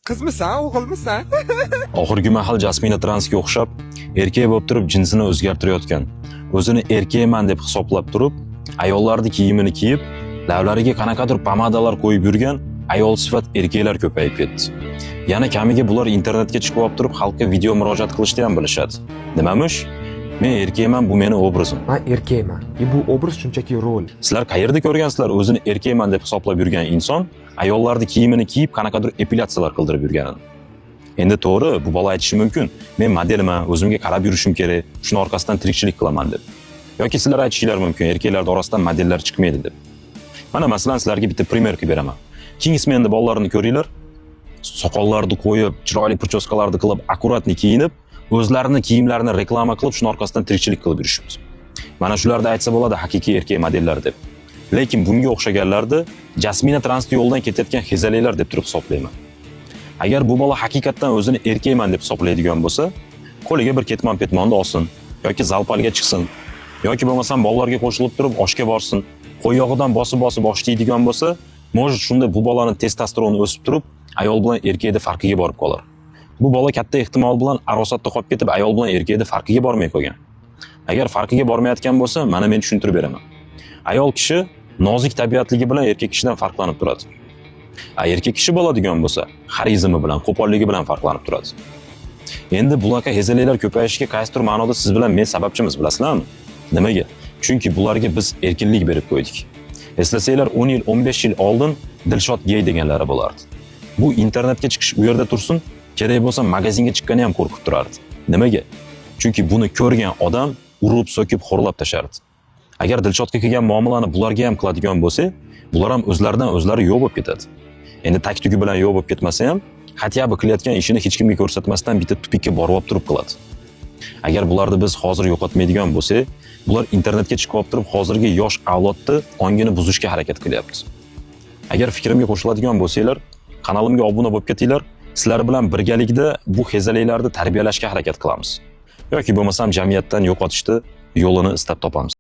Qizmisan, o'g'ilmisan? Oxirgi mahal Jasmina Transga o'xshab, erkak bo'lib turib jinsini o'zgartirayotgan, o'zini erkakman deb hisoblab turib, ayollarni kiyimini kiyib, lablariga qanaqadir pomadalar qo'yib yurgan ayol sifat erkaklar ko'payib ketdi. Yana kamiga bular internetga chiqib olib turib xalqqa video murojaat qilishni ham bilishadi. Nimamish? Men erkakman, bu meni obrazim. Man erkakman. И bu obraz shunchaki rol. Sizlar qayerda ko'rgansizlar o'zini erkakman deb hisoblab yurgan inson ayollarni kiyimini kiyib, qanaqadir epilyatsiyalar qildirib yurganini? Endi to'g'ri, bu bola aytishi mumkin: "Men modelman, o'zimga qarab yurishim kerak, shuni orqasidan tirikchilik qilaman", deb. Yoki sizlar aytishinglar mumkin, erkaklarning orasidan modellar chiqmaydi deb. Mana, masalan, sizlarga bitta пример qilib beraman. Kingsmanni bolalarini ko'ringlar, soqollarni qo'yib, chiroyli причёска larni qilib, аккуратный kiyinib, o'zlarini kiyimlarini reklama qilib, shuni orqasidan tirikchilik qilib yurishibdi. Mana shularda aytsa bo'ladi haqiqiy erkak modellar deb. Lekin bunga o'xshaganlarni Jasmina Transni yo'ldan ketayotgan xezaleklar deb turib hisoblayman. Agar bu bola haqiqatdan o'zini erkakman deb hisoblaydigan bo'lsa, qo'liga bir ketmon petmonni olsin yoki зал-palga chiqsin yoki bo'lmasam bolalarga qo'shilib turib oshga borsin, qo'yyog'idan bosib bosib osh deydigan bo'lsa, может, shunda bu bolani testosteroni o'sib turib, ayol bilan erkakni farqiga borib qolar. Bu bola katta ehtimol bilan arosatda qolib ketib, ayol bilan erkakni farqiga bormay qo'ygan. Agar farqiga bormayotgan bo'lsa, mana men tushuntirib beraman. Ayol kishi nozik tabiatligi bilan erkak kishidan farqlanib turadi. A erkak kishi bo'ladigan bo'lsa, xarizmi bilan, qo'polligi bilan farqlanib turadi. Endi bunaqa hezaleklar ko'payishiga qaysidir ma'noda siz bilan men sababchimiz, bilasizlarmi? Nimaga? Chunki bularga biz erkinlik berib qo'ydik. Eslasanglar, 10 yil, 15 yil oldin Dilshod gey deganlari bo'lardi. Bu internetga chiqish u yerda tursin, kerak bo'lsa magazinga chiqqani ham qo'rqib turardi. Nimaga? Chunki buni ko'rgan odam urib, so'kib, xo'rlab tashardi. Agar Dilshodga qilgan muomalani bularga ham qiladigan bo'lsa, bular ham o'zlaridan o'zlari yo'q bo'lib ketadi. Endi tag tugi bilan yo'q bo'lib ketmasa ham, хотя бы qilayotgan ishini hech kimga ko'rsatmasdan bitta тупик ka borib olib turib qiladi. Agar bularni biz hozir yo'qotmaydigan bo'lsak, bular internetga chiqib olib turib hozirgi yosh avlodni ongini buzishga harakat qilyapti. Agar fikrimga qo'shiladigan bo'lsanglar, kanalimga obuna bo'lib ketinglar, sizlar bilan birgalikda bu hezaleklarni tarbiyalashga harakat qilamiz. Yoki bo'lmasam jamiyatdan yo'qotishni yo'lini istab topamiz.